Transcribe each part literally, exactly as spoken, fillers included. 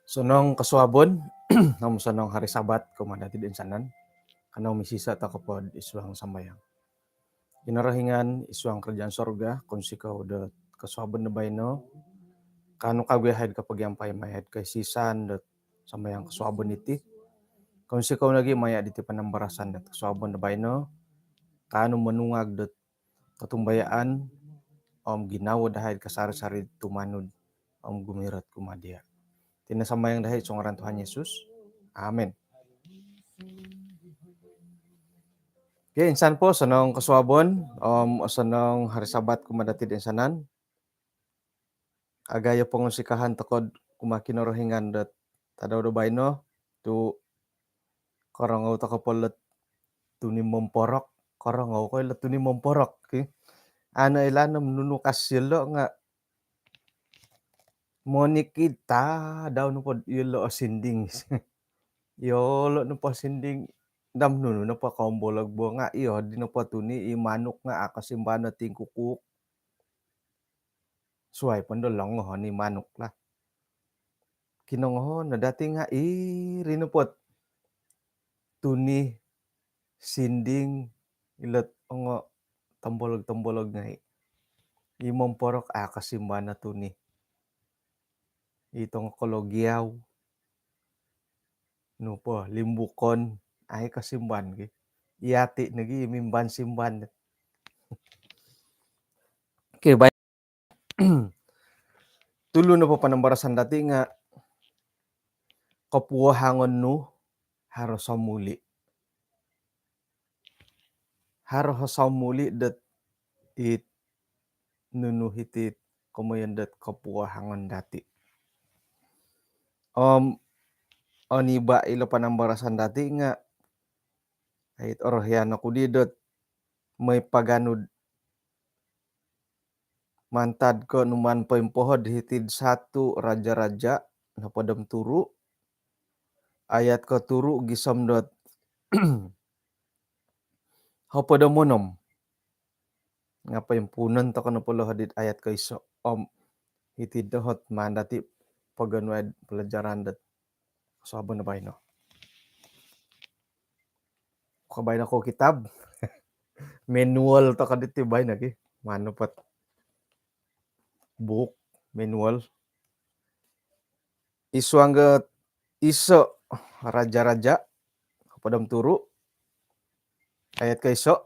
Sonong kosuabon om sonong hari Sabat kumaa dati toinsanan. Kanou misisa' toko pod isuang sambayang. Kinorohingan isuang karajaan sorga, kounsikou do kosuabon do baino. Kaanu kagu yahai'd kapagiampai maya' id kaisisaan do sambayang kosuabon iti. Kounsikou nogi' maya' diti panambarasan do kosuabon do baino. Kaanu monungag do kotumbayaan om ginawo dahai'd kasari-sari tumanud om gumirot kumaa diya'. Iti no sambayang dahai' id suang ngaran Tuhan Yesus. Amin. Okey, insan po, sonong kosuabon om sonong hari Sabat kumaa dati toinsanan. Agayo pongosikahan toko'd kumaa Kinorohingan dot tadau do baino tu' korongou toko po lot tuni momporok, korongou ko ilot tuni momporok, ki. Ano ilaan om nunu kasi ilo' nga' monikid tadau nopo'd iyolo' osinding. Iyolo' nopo osinding, dam nunu nopo koombolog bo nga' iyo di nopo tuni i manuk nga' a' kosimbano tingkukuk. Suwai pondo longohon i manuk lah. Kinongohon no dati nga' iri nopo tuni sinding ilot ongo tombolog-tombolog ngai'. I momporok a' kosimbano tuni. I tongo kologiau. Nu po, limbukon, ai kasimban gi. Iyati' nogi mimban-simban. Okey, baik. Tulu nopo panambarasan dati' nga' kopuhawangon nu haro somuli'. Haro somuli' dot it nunu hiti'd komoyon dot kopuhawangon dati'. Om oniba' ilo panambarasan dati' nga' ait orohian oku di dot moi paganud mantad ko numan poimpohod hiti'd satu Raja-Raja nopod om turu' ayat koturu' gisom dot hopod om onom. Nga' poimpuunon toko' nopo lo hodi'd ayat koiso' om hiti'd dohot maan dati' pogonuai'd palajaran dot kosuabon do baino. Ko baino ko kitab. Manual toko' diti baino ki. Maan nopo't buuk manual. Id suang dot iso' Raja-Raja hopod om turu' ayat koiso'.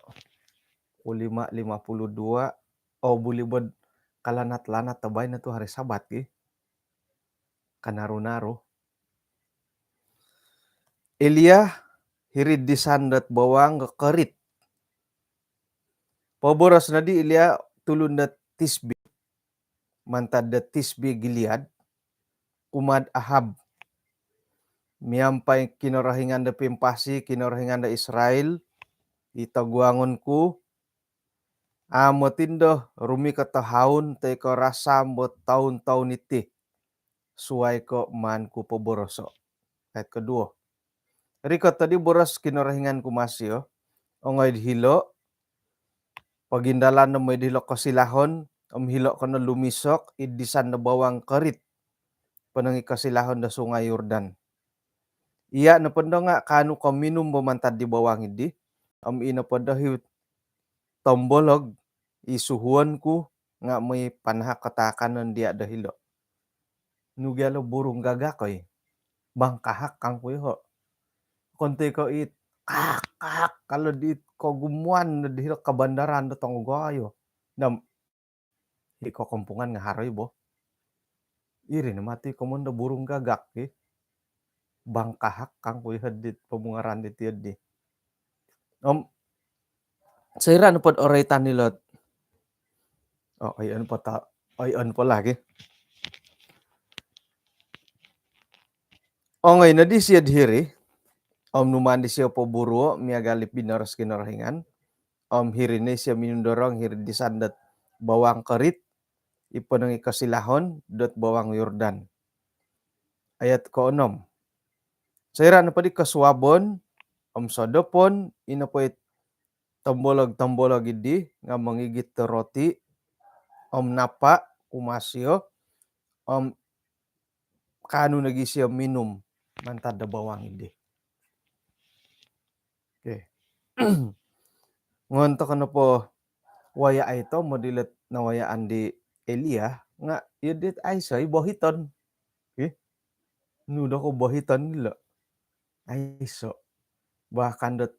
Ulima lima puluh dua. Oh, buli bo'd kalanat-lanat do baino tu' hari Sabat ki. Kanaru-naru. Elia hiri'd disan dot bawang kokorit. Poboros noddi Elia tulun dot Tisbi, mantad dot Tisbi Gilead, kumaa'd Ahab, miampai Kinorohingan do pimpasi, Kinorohingan do Israil, i toguangon ku, amu' tindo rumikot o haun toi ko' rasam bo'd toun-toun iti, suwai ko' maan ku poboroso'. Ayat koduo. Rikot oddi boros Kinorohingan ku masi o, ongoi'd hilo', pogindalan no moi'd hilo' kosilahon, om hilo' ko no lumisok id disan do bawang korit, ponong i kosilahon do Sungai Yordan. Iya' nopondo nga' kaanu ko minum bo mantad di bawang iddi, om ino pondo hi tombolog i suhuon ku nga' moi panahak kataakanon diya' do hilo'. Nu gia lo burung gagak oi. Bangkahak kangku iyoho'. Okon ti ko' it kahak-kahak, kalau di it kogumuan do hilo' kabandaran do tongogayo. Nam, i kokompungan nga' haro i bo. Iri no mati komoyon do burung gagak ki. Bangkahak kangku iyoho' dit pomungaran diti oddi. Om soira' nopod oroitan ilo't, oh, oi, on po ta-, oi, on po lagi. Ongoi noddi siyo'd hiri, om numaan disiyo poburuo' miagal i pinoros Kinorohingan, om hiri no isiyo minundorong hiri'd disan dot bawang korit, i ponong i kosilahon dot bawang Yordan. Ayat koonom. Soira' nopoddi kosuabon om sodopon, ino po it tombolog-tombolog iddi nga' mongigit do roti om napa', kumasio om kaanu nogi sio minum mantad do bawang iddi. Okey. Ngon toko nopo wayai tomod ilo nawayaan di Elia nga' iyo dit aiso i bohiton. Ih, nu doko bohiton ilo. Aiso. Bahkan dot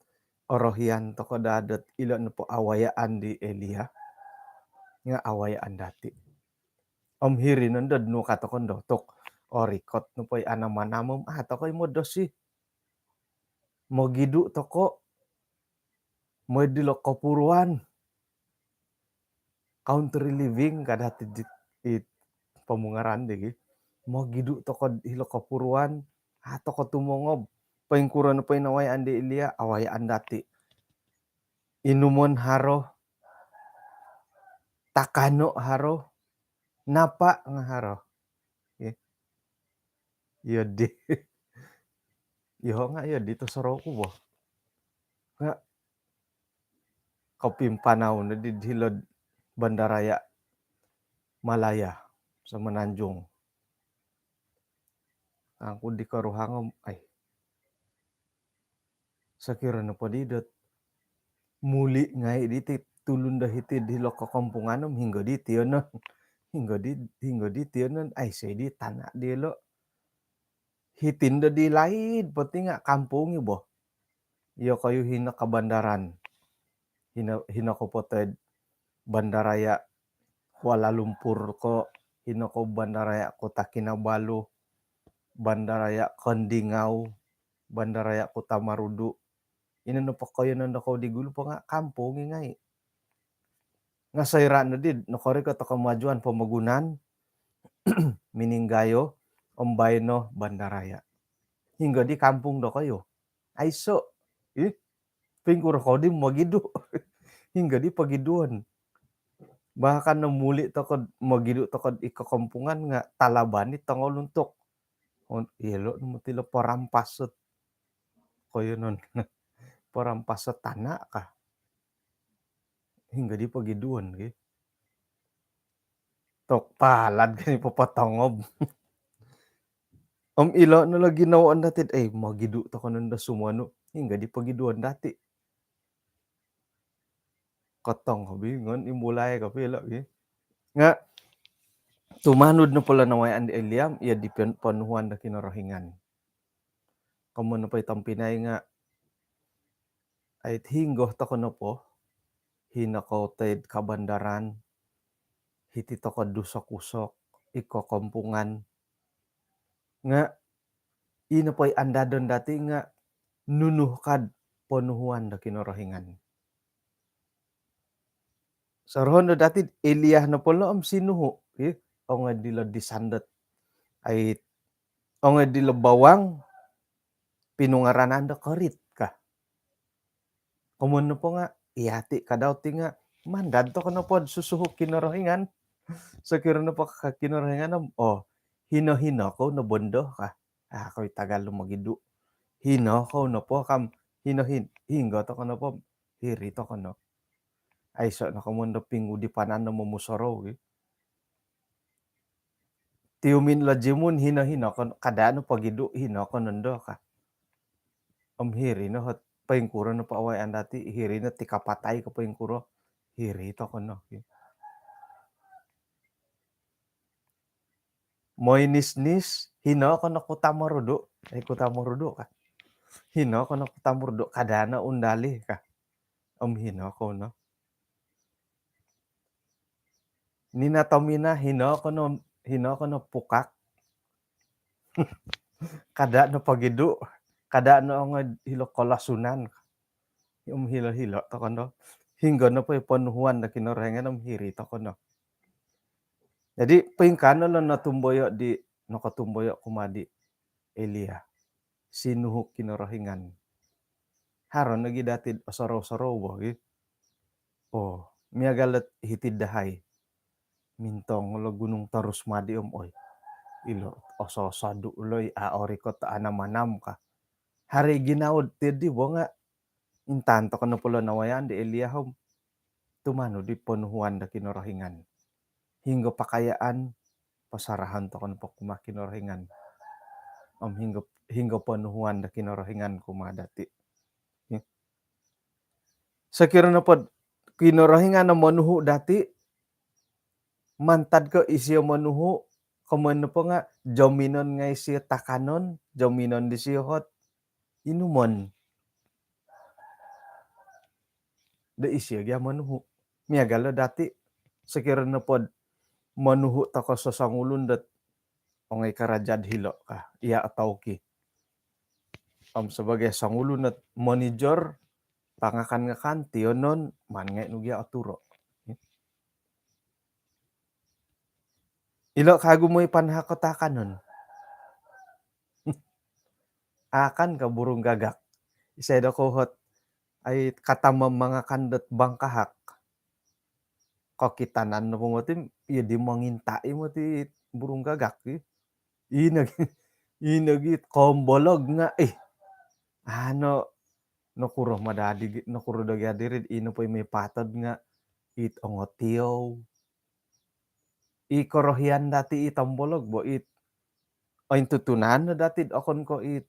orohian toko daa dot ilo nopo awayaan di Elia nga' awayaan dati. Om hiri nondo nu ka toko ndo tok orikot nopo i anam-anam om a' toko i modosi. Mogidu toko moi dilo kopuruan. Country living ka dati di, i pomungaran di gi. Mogidu toko hilo kopuruan, a' toko tumongob. Poingkuro nopo i nawayaan di Elia, awayaan dati. Inumon haro, takano haro, napa nga haro. Iyo di. Iyo nga iyo di tosorou ku bo. Nga kopimpanau no di hilo'd bandaraya Malaya, Semenanjung. Angku di koruhang om ai. Sokiro nopo di dot muli ngai diti tulun do hiti di hilo kokompungan om hinggo di tionon. Hinggo di, hinggo di tionon, aiso di tana' dilo. Hiti ndo di laid po ti nga' kampung i bo. Iyokoyu hino kabandaran. Hino, hino ko po toi'd bandaraya Kuala Lumpur ko, hino ko bandaraya Kota Kinabalu, bandaraya Keningau, bandaraya Kota Marudu. Ino nopo koiyonon dokou di gulu po nga' kampung i ngai. Nga' soira' nodi nokorikot o kemajuan pomogunan, mininggayo om baino bandaraya. Hinggo di kampung dokoyu? Aiso. Ih, poingkuro kou di mogidu? Hinggo di pogiduon? Bahkan no muli toko'd mogidu toko'd i kokompungan nga' talaban i tongoulun tok. Iyolo' no moti lo porampasot koiyonon. Porampasot tana' ka. Hinggo di pogiduon gi? Tok palad koni popotongob. Om ilo no lo ginawoon dati'd, ei, mogidu toko nondo sumonu. Hinggo di pogiduon dati? Kotongob i ngon imbulai kopi ilo gi. Nga' tumanud nopo lo nawayaan di Elia om iyo di pon-, ponuhuan do Kinorohingan. Komoyon nopo i tompinai nga' ai hinggo toko nopo, hino ko toi'd kabandaran, hiti toko dusok-usok, i kokompungan. Nga' ino po i andadon dati nga' nunu kad ponuhuan do Kinorohingan. Sorohon do dati'd Elia nopo lo om sinuhu, ih, ongoi dilo di sandot. Ai, ongoi dilo bawang, pinungaranan do korit ka. Komoyon nopo nga' iyati' kadau ti nga' mandad toko nopo'd susuhu Kinorohingan. Sokiro nopo ka Kinorohingan om, oh, hino-hino kou no bondo ka. A' kou i tagal do mogidu. Hino kou nopo kam, hino hin-, hinggo toko nopo, hiri toko no. Aiso no komoyon do pingudipanan do momusorou gi. Tiumin lo jimun, hino-hino ko no, kada' no pogidu, hino ko nondo ka. Om hiri no hot poingkuro nopo awayaan dati, hiri no ti kapatai ko poingkuro, hiri toko no. Moi nis-nis, hino ko no Kota Marudu, eh, Kota Marudu ka. Hino ko no Kota Marudu, kada' no undali ka. Om hino kou no. Nina Tomina, hino ko no, hino ko no Pukak. Kada' no pogidu, kada' no ongoi hilo Kolasunan. Om hilo-hilo toko no. Hinggo nopo i ponuhuan do Kinorohingan om hiri toko no. Jadi, poingkaa no lo notumboyo di, nokotumboyo kumaa di Elia. Sinuhu Kinorohingan. Haro nogi dati'd osorou-sorou bo gi. Oh, miagal dot hiti'd dahai. Mintong lo gunung torus madi om, oi. Ilo ososodu' lo i a' orikot anam-anam ka. Haro i ginawo'd tiddi bo nga' intaan toko nopo lo nawayaan di Elia om tumanud di ponuhuan do Kinorohingan. hinggo pakayaan, pasarahon tokou nopo kumaa Kinorohingan. Om hinggo, hinggo ponuhuan do Kinorohingan kumaa dati. Sokiro nopo Kinorohingan o monuhu dati, mantad ko isio monuhu, komoyon nopo nga jominon ngai isio takanon, jominon disio ot inumon. Do isio gia monuhu. Miagal do dati, sokiro nopo monuhu tokou sosongulun dot ongoi karaja hilo ka, iya atau ki. Om sebagai songulun dot monijor, pangakan-ngakan, tionon, maan ngai nu gia oturo. Ilo kagu moi panahak o takanon. Akan ka burung gagak. Isai do kouhot, ai, kata mamangakan dot bangkahak. Kokitanan nopo moti, iyo di mongintai moti burung gagak, i. Ino gi, ino gi tombolog nga, ih. Ano, nokuro ma dadi, nokuro do gia diri, ino po i moi patod nga, it ongotiou. I korohian dati i tombolog bo it. Ointutunan no dati okon ko it.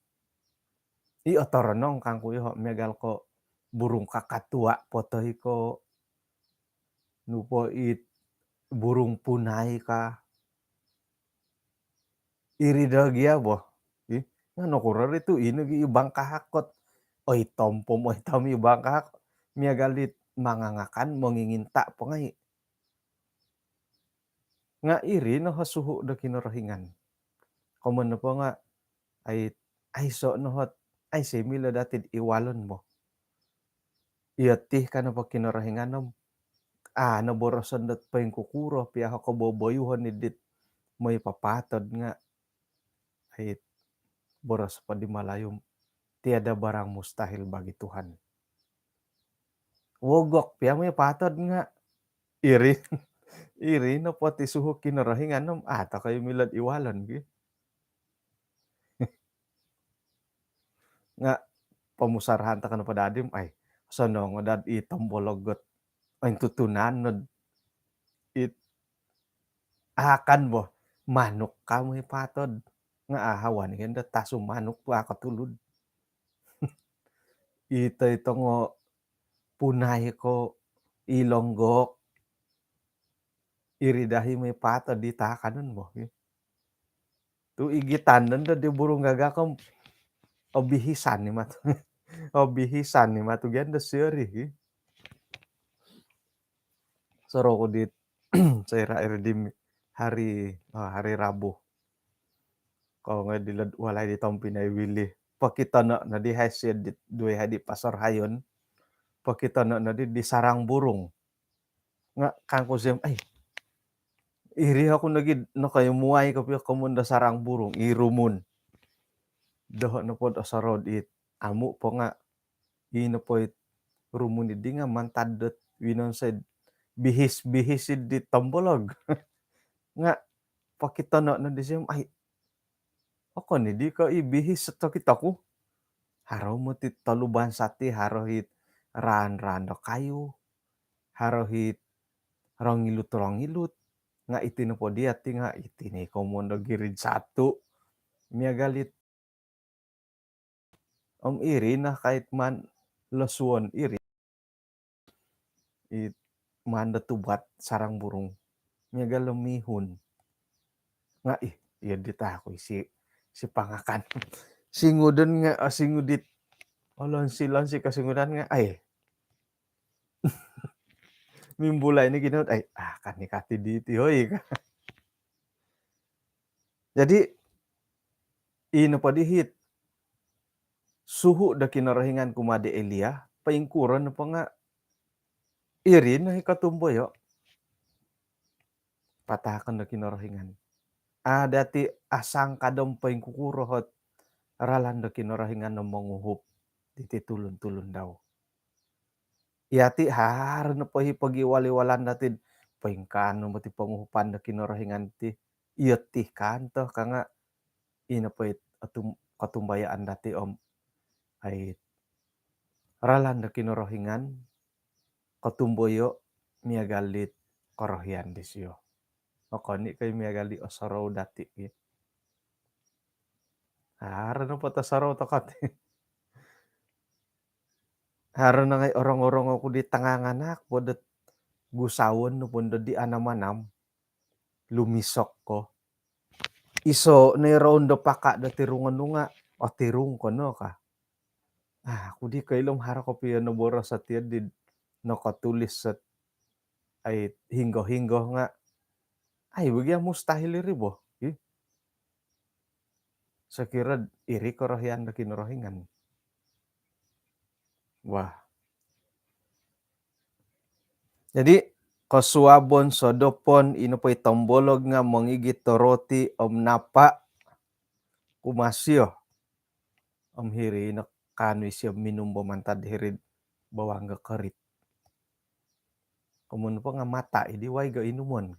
I otoronong kangku yoho, miagal ko burung kakatua po toi ko nu po it burung punai ka. Iri do gia bo. Ih, nga nokuro ri tu ino gi i bangkahak ot. Oi, tompom, oi, tom i bangkahak. Miagal it mangangakan, monginginta po ngai. Nga iri no o suhu do Kinorohingan. Komoyon nopo nga, ai, aiso no ot, aiso milo dati iwalon bo. Iyo ti ka nopo Kinorohingan om, a, noboroson dot poingkukuro pia o koboboyuhon i dit moi papatod nga, ai, boros po di Malayu, tiada barang mustahil bagi Tuhan. Wogok pia moi patod nga, iri, iri nopo ti suhu Kinorohingan om, a, tokou milo iwalon gi. Nga pomusarahan tokou nopo dadi om, ai, sonong dad i tombolog ot ointutunan nod it akan bo, manuk ka moi patod. Nga ahawan kan do tasu manuk tu ako tulud. Ito, ito ngo punai ko i longgok. Iri dahi moi patod di takanon bo. Tu igitan nondo di burung gagak om, obihisan ni matu. Obihisan ni matu gia do siori. Soroku di soira iri di hari, ah, hari Rabu. Ko ngai di lod walai di tompinai Willy. Pokitono no di hai sid di, duai hai di pasar hayon. Pokitono no di, di sarang burung. Nga kangku siem, ai, iri oku nogi nokoimuai kopio komun do sarang burung, i rumun. Doho nopo do sorod it amu po nga, i nopo it rumun idi nga mantad dot winonsoi bihis-bihis di tombolog. Nga pokitono no di siem, ai, okon i di ko i bihis sotokito ku. Haro moti tolu bansat i, haro it raan-raan do kayu, haro it rongilut-rongilut. Nga iti nopo dia ti nga iti ni komun do girid satu. Miagal it om iri no kait maan losuon iri. I maan do tubat sarang burung. Miagal do mihun. Nga, ih, iyo di taku isi, si pangakan. Singudon nga, ah, singudit. Olonsi-lonsi kosingudan nga, ai. Mimbulai ni ginawo, ai, ah, kan ni kati di ti, hoi. Jadi, i nopo di hit suhu do Kinorohingan kumaa di Elia, poingkuro nopo nga iri no i kotumboyo. Patahakon do Kinorohingan. A, dati asangka do poingkukuro ot ralan do Kinorohingan do monguhup diti tulun-tulun dau. Iya ti haro nopo i pogiwal-iwalan dati, poingkaa no moti ponguhupan do Kinorohingan ti. Iyo ti kanto ka nga, i nopo it otum-, kotumbayaan dati om, ai, ralan do Kinorohingan, kotumboyo miagal dit korohian disio. Okon i' ko' i miagal di osorou dati' ki. Haro nopo tosorou toko' ti. Haro nangai' orong-orong oku di tanganganak po dot gusaon nopo ndo di anam-anam. Lumisok ko. Iso' no i roun do paka' do tirungon nu nga', otirung ko no ka. Ah, aku di koilo om haro kopio noboros ot iyo di nokotulis ot ai hinggo-hinggo nga'. Ai, bagi a mustahil iri bo. Ih. Sokiro iri korohian do Kinorohingan. Wah. Jadi, kosuabon sodopon, ino po i tombolog nga' mongigit do roti om napa' kumaa sio. Om hiri no kaanu isio minum bo mantad hiri'd bawang ga korit. Komun po nga' mata' i di waig o inumon.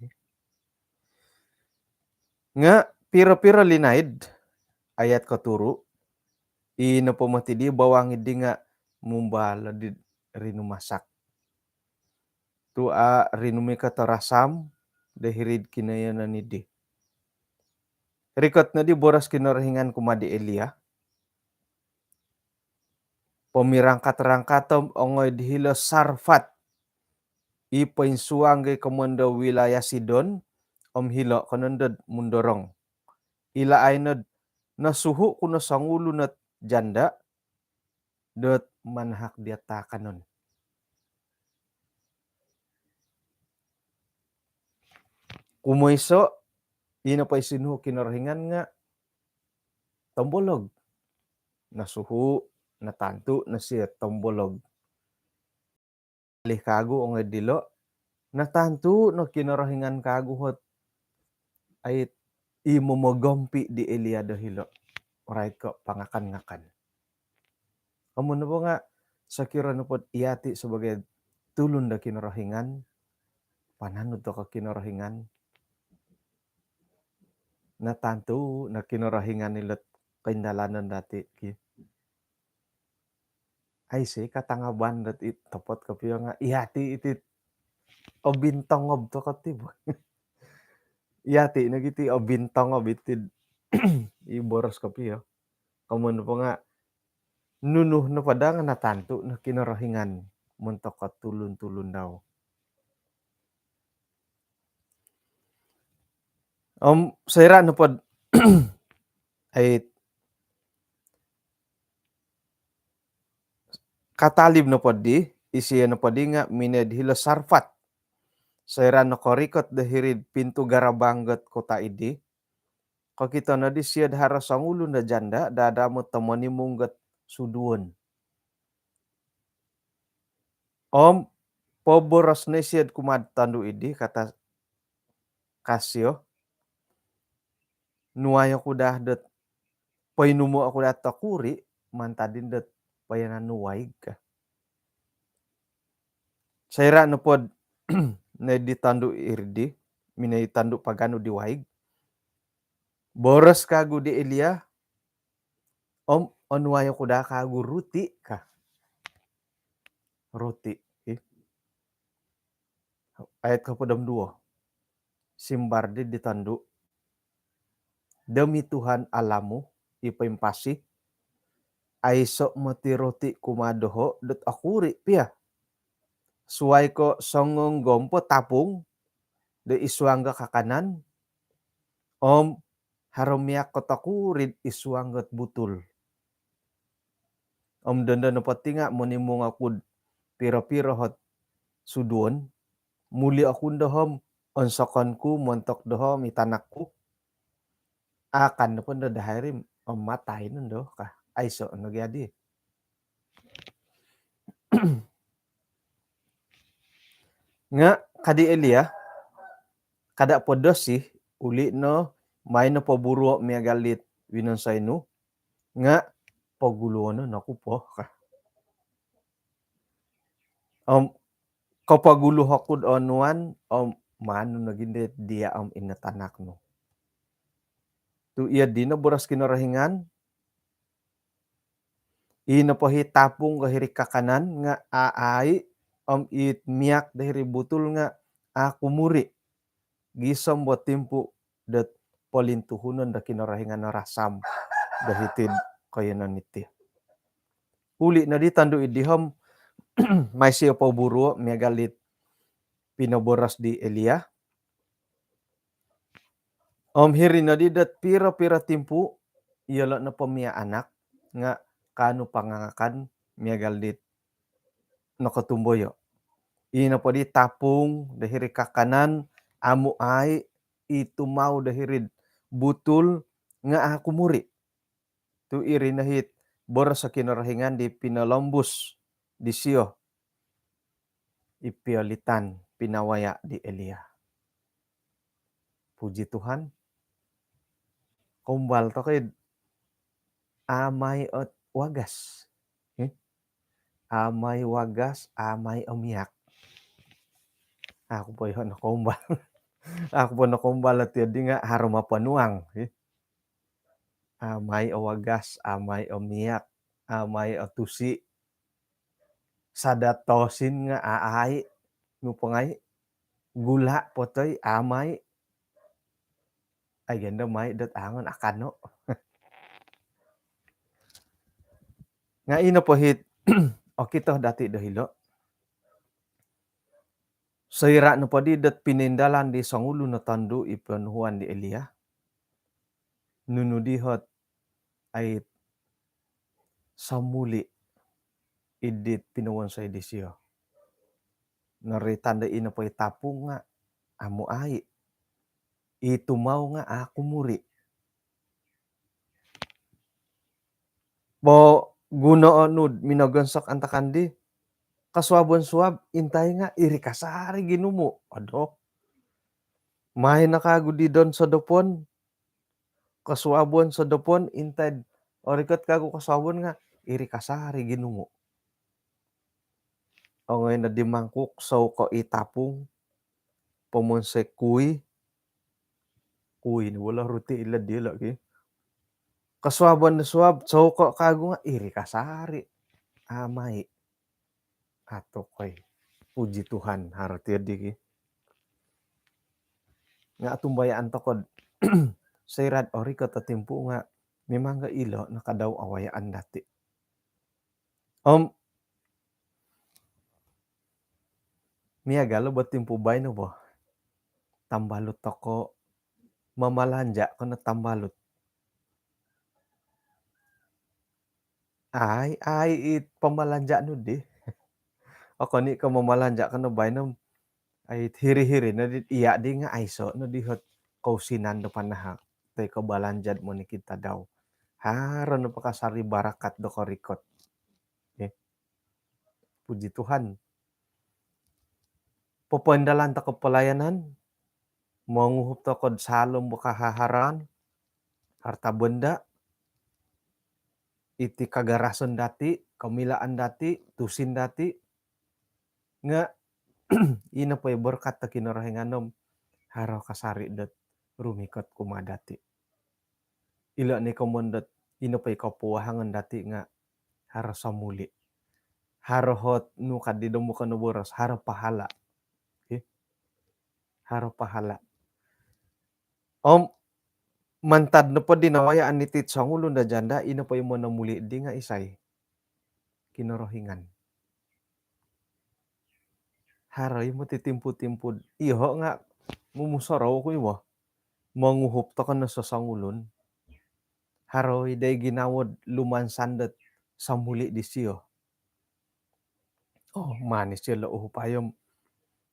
Nga' piro-piro linaid, ayat koturu', i nopo moti di bawang i di nga' mumbal o di rinumasak. Tu' a' rinumikot o rasam do hiri'd kinoiyonon i di. Rikot no di boros Kinorohingan kumaa di Elia. Pomirangkat-rangkat om ongoi di hilo Sarfat. I poinsuang gai komondo wilayah Sidon, om hilo' ko nondo'd mundorong. Ila' ai nod nosuhu' ku no songulun ot janda, dot manahak diya' taakanon. Kumoiso', ino po i sinuhu' Kinorohingan nga' tombolog. Nosuhu', natantu' no sio tombolog. Alih kaagu ongoi dilo', natantu' no Kinorohingan kaagu hot ai i momogompi' di Elia do hilo'. Orait ko' pangakan-ngakan. Amun nopo nga' sokiro nopod iyati' sabagai tulun do Kinorohingan, pananud toko' Kinorohingan, natantu' no Kinorohingan ilo't koindalanon dati' ki. Aiso' i katangaban dot i topot kopio nga' iyati' iti obintongob toko' ti bo. Iyati' nogi ti obintongob iti i boros kopio. Komun po nga' nunu nopo daa nga' natantu' no Kinorohingan montok o tulun-tulun dau. Om soira' nopod ai katalib nopoddi, isio nopoddi nga' minoi'd hilo Sarfat. Soira' nokorikot do hiri'd pintu garabang dot kota iddi, kokito noddi sio'd haro songulun do janda' dadamot do monimung dot suduon. Om poboros no isio'd kumaa'd tondu' iddi, kata, ka sio, nuai oku daa dot, poinumo' oku daa tokuri' mantad dino dot poiyanan nu waig ka. Soira' nopod noiddi tondu' iriddi, minoi tondu' paganu di waig, boros kaagu di Elia, om onuai oku daa kaagu ruti' ka. Ruti', hi. Ayat kohopod om duo. Simbar di di tondu', demi Tuhan Allahmu, i poimpasi, aiso' moti ruti' kumaa doho' dot okuri' piya. Suwai ko' songonggom po tapung do id suang do kakanan, om haro miyak ko' tokuri'd id suang dot butul. Om dondo nopo ti nga' monimung oku'd piro-piro hot suduon, muli' oku ndo om onsokon ku montok doho' om i tanak ku. Akan nopo ndo dahai ri om matai no ndo ka. Aiso' nogi adi. Nga' ka di Elia, kada' po dosi, uli' no, main no poburuo' miagal dit winonsoi nu, nga' poguluonon oku po ka. Om kopogulu oku'd onuan, om maan nu nogi ndo diya' om ino tanak nu. Tu' iyo dino boros Kinorohingan, i nopo hi tapung ko' hiri kakanan nga' a' aai', om it miyak do hiri butul nga' a' kumuri'. gisom bo timpu dot polintuhunon do Kinorohingan o rasam do hiti'd koiyonon iti. Uli' noddi tondu' iddi om mai sio poburuo' miagal dit pinoboros di Elia. Om hiri noddi dot piro-piro timpu iyolo' nopo mianak nga' kaanu pangangakan miagal dit nokotumboyo'. Ii nopo di tapung do hiri kakanan, amu' ai', i tumau do hiri'd butul nga' a' kumuri'. Tu' iri no hit boros o Kinorohingan di pinolombus disio i piolitan pinawaya' di Elia. Puji Tuhan. Koumbal toko id amai ot wagas. Hmm? Amai wagas, amai o miak. Aku po iho' nokoumbal. Aku po nokoumbal ot iyo di nga' haro mapanuang. Hmm? Amai o wagas, amai o miak, amai o tusi. Sada tosin nga' a' ai', nu po ngai', gula' po toi, amai'. Ai ganda mai' dot angon akano'. Nga' ino po hit okito dati' do hilo'. Soira' nopo di dot pinindalan di songulun o tondu' i ponuhuan di Elia, nunu di hot ai' somuli' id dit pinowonsoi disio. Noroitan do ino po i tapung nga' amu' ai'. I tumau nga' a' kumuri'. Bo gunoon nu'd minogonsok antakan di, kosuabon suab intai nga' iri kasari ginumu'. Aduh. Mai no kagu di don sodopon, kosuabon sodopon, intai'd orikot kagu kosuabon nga' iri kasari ginumu'. Ongoi no di mangkuk, souko' i tapung, pomonsoi kui, kui ni wala ruti ilo' dilo' ki. Kosuabon do suab, souko' kagu nga' iri kasari. Amai'. Atukoi. Puji Tuhan, haro ti di ki. Nga' tumbayaan toko'd soira'd orikot o timpu nga' mimang ga' ilo' no kadau awayaan dati'. Om miagal o bo timpu baino bo. Tambalut toko', mamalanja' kono tambalut. Ai, ai it pamalanja' nu di. Okon i' ko' mamalanja' kono baino om ai hiri-hiri no di, iya' di nga' aiso' no di hot kousinan do panahak toi ko' balanja'd monikid tadau. Haro no pakasari barakat do korikot. Okey. Puji Tuhan. Popoindalan toko' palayanan, monguhup toko'd saalom bo kahaharaan, harta benda, iti kagarasan dati', komilaan dati', tusin dati', nga' ino po i borkat do Kinorohingan om haro kasari' dot rumikot kumaa dati'. Ilo' ni komoyon dot ino po i kopuahangan dati' nga' haro somuli'. Haro hot nu kaddi do muka no boros, haro pahala'. Okey. Haro pahala'. Om mantad nopo di nawayaan iti't songulun do janda, ino po i monomuli' di nga' isai? Kinorohingan. Haro i moti timpu-timpu'd iyoho' nga' mumusorou ku i bo. Monguhup toko' no sosongulun. Haro i dai ginawo'd lumansan dot somuli' disio. Oh, manis iyo lo uhupai om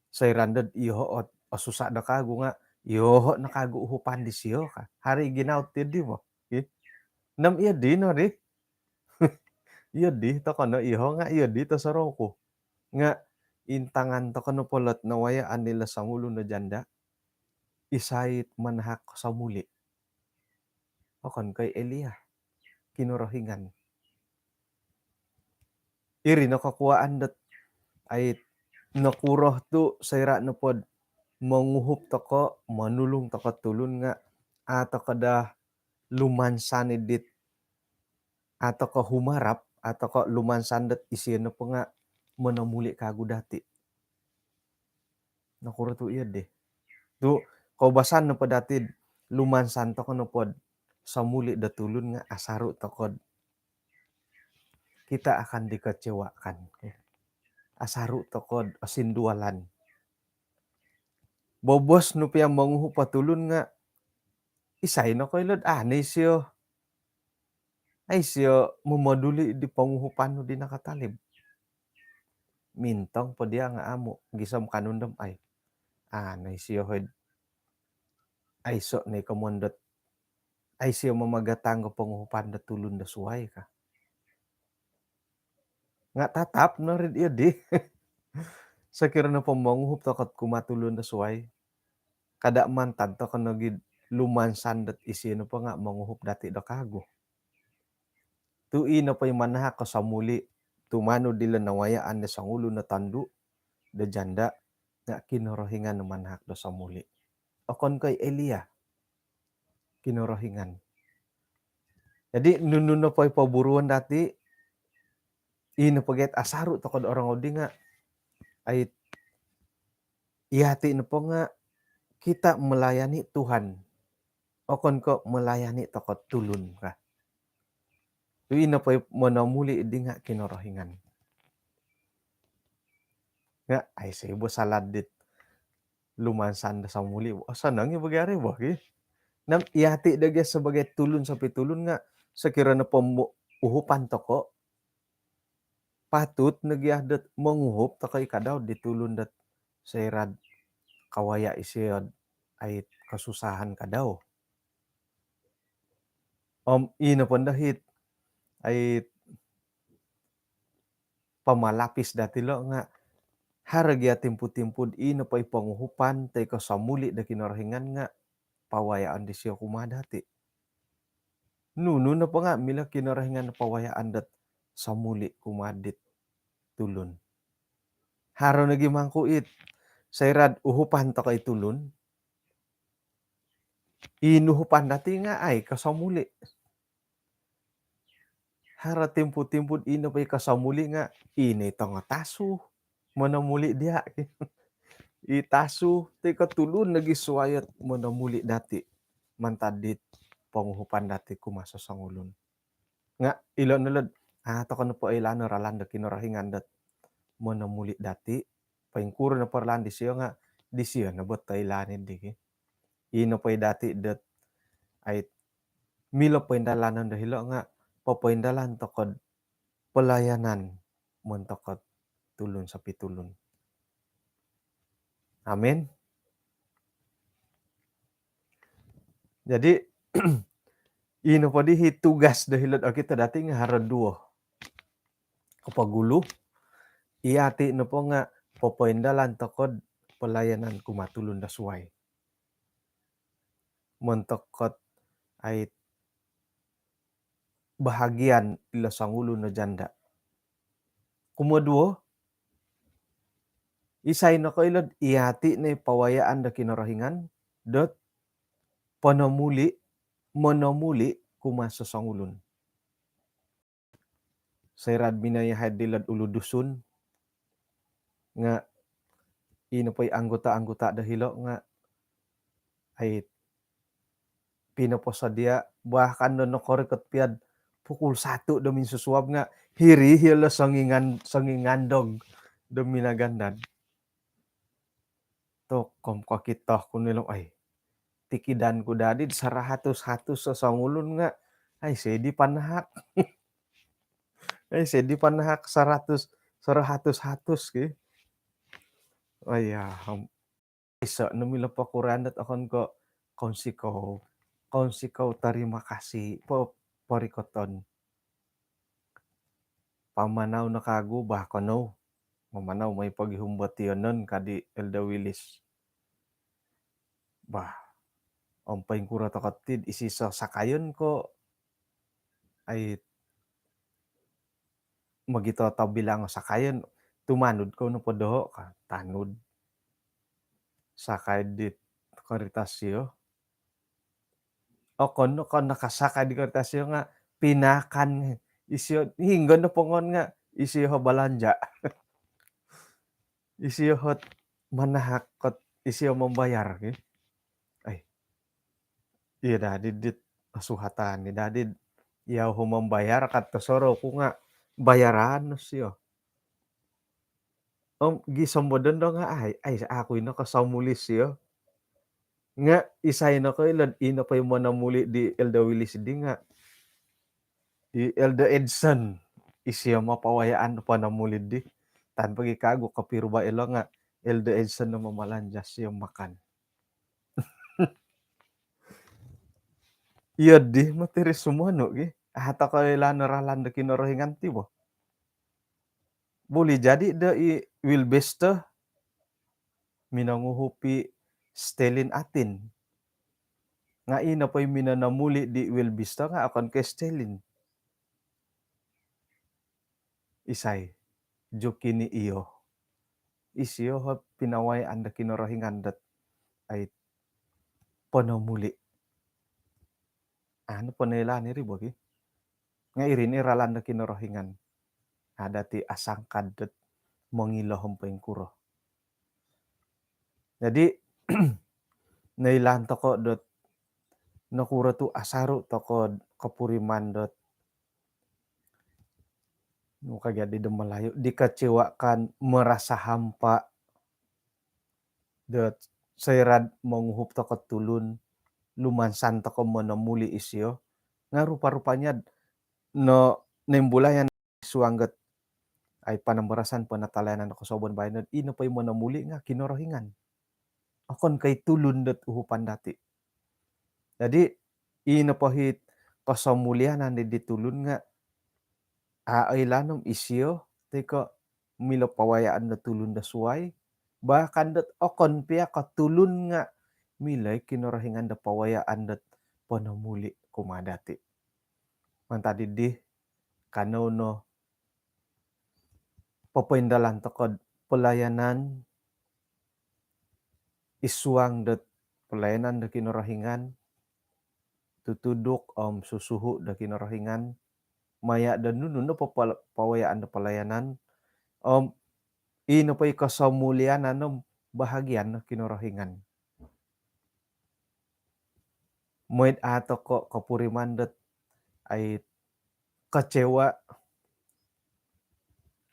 soira' nod iyoho' ot osusa' do kagu nga' iyoho' no kagu uhupan disio ka. Haro i ginawo ti di bo. Okey. Nom iyo di no di. Iyo di toko' no iyoho' nga' iyo di tosorou ku. Nga' intangan toko' nopo lo't nawayaan ilo songulun o janda, isai it manahak somuli'? Okon ko' i Elia, Kinorohingan. Iri no kokuwaan dot ai nokuro tu' soira' nopod monguhup toko', monulung toko' tulun nga' a' toko' daa lumansan id dit, a' toko' humarap, a' toko' lumansan dot isio nopo nga' monomuli' kagu dati'. Nokuro tu' iyo di? Tu' koubasan nopo dati' lumansan toko' nopod somuli' do tulun nga' asaru' toko'd kita akan dikecewakan. Asaru' toko'd osindualan. Bobos nu pia monguhup o tulun nga' isai nokoilo'd a' no isio, a' isio momoduli' di ponguhupan nu di nakatalib. Mintong po diya' nga' amu', gisom kanu'd om ai, a' no isio hoi'd aiso' no i komon dot a' isio mamagatang o ponguhupan do tulun do suwai ka. Nga' tatap no ri iyo di. Sokiro nopo monguhup toko'd kumaa tulun do suwai, kada' mantad toko' nogi'd lumansan dot isio nopo nga' monguhup dati' do kagu. Tu' i nopo i manahak o somuli' tumanud dilo nawayaan do songulun o tondu' do janda' nga' Kinorohingan o manahak do somuli'. Okon ko' i Elia, Kinorohingan. Jadi' nunu nopo i poburuon dati', i nopo gia't asaru' toko'd orongou di nga' ai, iyati' nopo nga' kita melayani Tuhan, okon ko' melayani toko'd tulun ka. Tu' i nopo i monomuli' di nga' Kinorohingan. Nga' ai, isai bo salad dit lumansan do somuli', osonong i bo gia ri bo ki. Nam iyati' do gia sabagai tulun sopitulun nga' sokiro nopo mo- uhupan toko', patut no gia dot monguhup toko' i kadau di tulun dot soira'd kawaya' isio'd ai kosusahan kadau. Om i nopo ndo hit ai pamalapis dati' lo' nga' haro gia timpu-timpu'd i nopo i ponguhupan toi ko' somuli' do Kinorohingan nga' pawayaon disio kumaa dati'. Nunu nopo nga' milo Kinorohingan pawayaon dot somuli' kumaa dit tulun. Haro nogi mangku it, soira'd uhupan toko' i tulun, i nuhupan dati' nga' ai ko' somuli'. Haro timpu-timpu'd i nopo i ko' somuli' nga' i no i tongotasu monomuli' diya'. I tasu toi ko' tulun nogi suwai ot monomuli' dati' mantad dit ponguhupan dati' kumaa sosongulun. Nga' ilo' no lo'd a' toko' nopo oilaan o ralan do Kinorohingan dot monomuli' dati', poingkuro nopo ralan disio nga' disio no bo toilaan iddi ki. I nopo i dati' dot ai milo poindalanon do hilo' nga' popoindalan toko'd pelayanan montok ot tulun sopitulun. Amin. Jadi' i nopo di hi tugas do hilo'd okito dati' nga' haro duo. Kopogulu, iyati' nopo nga' popoindalan toko'd pelayanan kumaa tulun do suwai montok ot ai bahagian ilo songulun o janda'. Kumoduo, isai nokoilo'd iyati' no i pawayaan do Kinorohingan dot ponomuli', monomuli' kumaa sosongulun. Soira'd minoi yahai'd dilo'd Ulu Dusun nga' i nopo i anggota-anggota do hilo' nga' ai pinoposodia', bahkan do nokorikot pia'd pukul satu do minsusuab nga' hiri iyolo' songingan, songingandog do minagandad. Tokom kokito ku no ilo', ai, tikidan ku dadi'd sarahatus-hatus sosongulun nga' ai, sedi panahak. Ai, sedi panahak saratus, sarahatus-hatus ki. Ai ya, iso' no milo pokuran dot okon ko' kounsikou, kounsikou tarima kasih po porikoton. Pamanau no kagu bah konou, mamanau moi pogihum botionon kadi Elder Willis. Bah, om poingkuro toko' tid isiso sakayon ko' ai mogitotobilang o sakayon, tumanud kou nopo doho' ka, tanud. Sakai dit korita sio. Okon no ko' nakasakai di korita sio nga' pinaakan isio, hinggo no pongon nga' isio ho balanja'. Isio hot manahak kot isio mambayar ki. Iyo dadi dit osuhatan ni dadi, iyau ho mambayar ka tosorou ku nga bayaran no sio. Om gisom bodon do nga ai, ai aku ino ko somuli sio. Nga isai no ko ilo ino po i monomuli di Elder Willis di nga i Elder Edson. Isio mapawayaan ponomuli di. Tanpa gi kagu kopiruba ilo nga Elder Edson no mamalanja sio makan. Iyo di matiri sumonu gi. Ah, toko ilaan ralan do Kinorohingan ti bo. Boleh jadi do i Wilbester minonguhupi Stalin atin. Nga ino po i minonomuli di Wilbester nga okon ko Stalin. Isai? Jukini iyo. Isio ho pinawayaan do Kinorohingan dot ai ponomuli. Anu ponoilaan iri bo ki. Nga iri ni ralan do Kinorohingan. Ada ti asangkad dot mongilo om poingkuro. Jadi noilaan toko dot nokuro tu asaru toko kopuriman dot nu ka jadi do Melayu, dikecewakan, merasa hampa dot soira'd monguhup toko tulun, lumansan toko monomuli isio, nga rupa-rupanya no nimbulayan suang dot ai panambarasan penatalayanan kosuabon baino, ino po i monomuli nga Kinorohingan. Okon ko i tulun dot uhupan dati. Jadi ino po i kosomulianan di, di tulun nga a oilaan om isio toi ko milo pawayaan do tulun do suai, bahkan dot okon pia ko tulun nga milo i Kinorohingan do pawayaan dot ponomuli kumaa dati. Mantad di, kanou no popoindalan toko do pelayanan id suang dot pelayanan do Kinorohingan, tutuduk om susuhu do Kinorohingan, maya do nunu no po pawayaan do pelayanan, om ino po i kosomulianan om bahagian do Kinorohingan. Moi'd a toko kopuriman dot ai kecewa,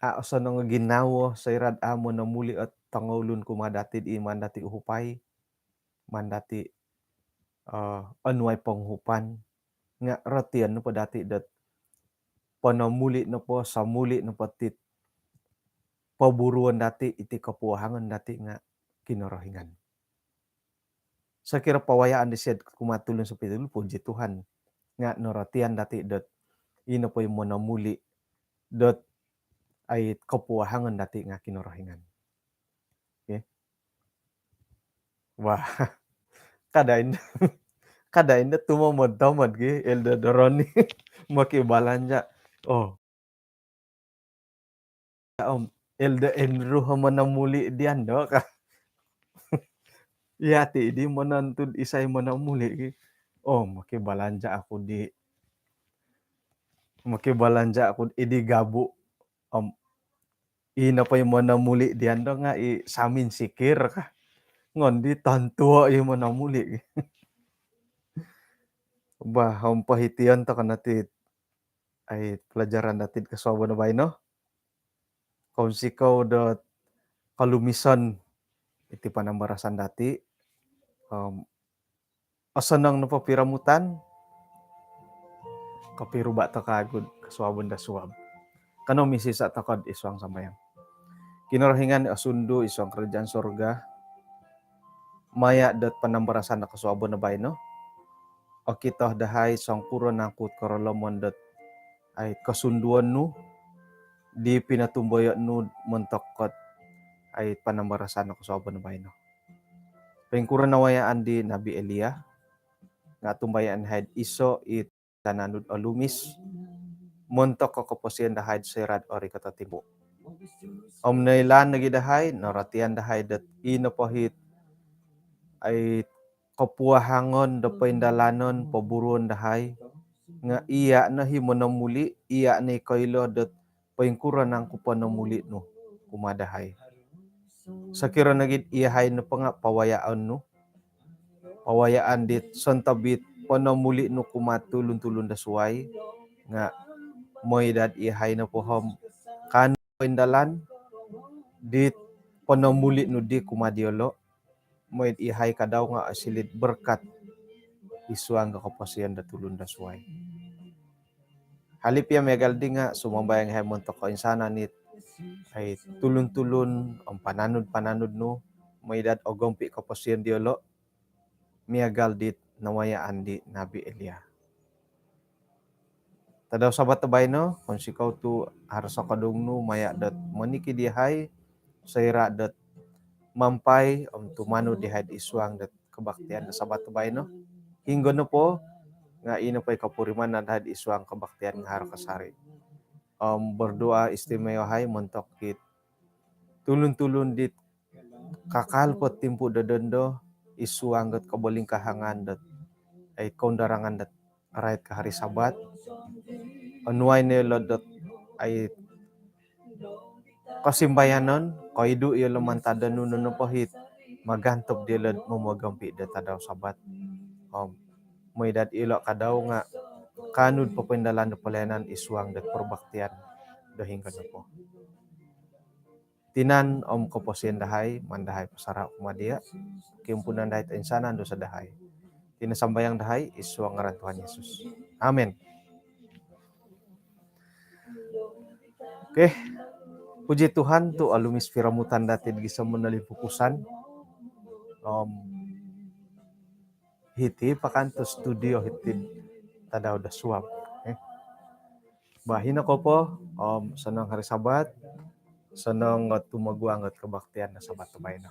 a osonong o ginawo soira'd a monomuli o tongoulun kumaa dati di maan dati uhupai, maan dati onuai ponguhupan, nga rotian nopo dati dot ponomuli nopo, somuli nopo ti poburuon dati, iti kopuahangon dati nga Kinorohingan. Sokiro pawayaan disio kumaa tulun sopitulun, puji Tuhan, nga norotian dati dot ino po i monomuli dot ai kopuahangon dati nga Kinorohingan. Okey. Wah, kada indo, kada indo tumomod-tomod gi Elder Doroni mokibalanja. Oh, om Elder Andrew ho monomuli diando ka. Iya ti di monontud isai monomuli ki. Oh, mokibalanja aku di, mokibalanja aku di gabu. Om ino po i monomuli diando nga i Samin Sikir ka. Ngondi tontuo i monomuli ki. Bah, om pohition toko no ti ai pelajaran dati kosuabon baino. Kounsikou dot kolumison iti panambarasan dati. Om osonong nopo piromutan, kopiruba toko kagu kosuabon do suab. Kanou misisa toko id suang sambayang. Kinorohingan osundu id suang kerajaan sorga, maya dot panambarasan do kosuabon baino, okito dahai songkuro nangku korolomon dot ai kosunduon nu di pinotumboyo nu montok dot ai panambarasan do kosuabon baino. Poingkuro nawayaan di Nabi Elia, nga tumbayaan dahai iso it tananud olumis montok koposion dahai soira'd orikot o timpu. Om noilaan nogi dahai, norotian dahai dot ino po it ai kopuahangon do poindalanon, poburuon dahai, nga iya no i monomuli, iya no i koilo dot poingkuro nangku ponomuli nu kumaa dahai. Sokiro nogi iyahai nopo nga pawayaon nu, pawayaan dit sontobit ponomuli nu kumaa tulun-tulun do suai, nga moi dot iyahai nopo om kaanu poindalan dit ponomuli nu di kumaa diolo, moi dot iyahai kadau nga osiliu berkat id suang do koposion do tulun do suai. Hali pia miagal di nga sumambayang hai montok koinsanan it, ai, tulun-tulun om pananud-pananud nu, moi dot ogompi koposion diolo, miagal dit nawayaan di Nabi Elia. Tadau Sabat do baino, kounsikou tu haro sokodung nu maya dot monikid iyahai, soira dot mampai om tumanud iyahai id suang dot kebaktian do Sabat do baino. Hinggo nopo nga ino po i kopurimanan dahai id suang kebaktian nga haro kasari. Om berdoa istimewa hai montok dit tulun-tulun dit kakal po timpu do dondo id suang dot kobolingkahangan dot, ai, koundarangan dot rait ko hari Sabat. Onuai no iyolo dot, ai, kosimbayanon, koidu iyolo mantad do nunu nopo it magantop diolo momogompi do tadau Sabat. Om moi dot iyolo kadau nga kaanu popoindalan do pelayanan id suang dot perbaktian do hinggo nopo. Tinan om koposion dahai, maan dahai pasarah kumaa dia, koimpunan dahai toinsanan dosa dahai. Tina sambayang dahai id suang ngaran Tuhan Yesus. Amin. Okey. Puji Tuhan tu olumis piromutan dati id gisom monolih pupusan. Om hiti pakan tu studio hiti tadau do suab. Eh. Bah, hino ko po, om, sonong hari Sabat, sonong ngot tumoguang ngot kebaktian do Sabat do baino.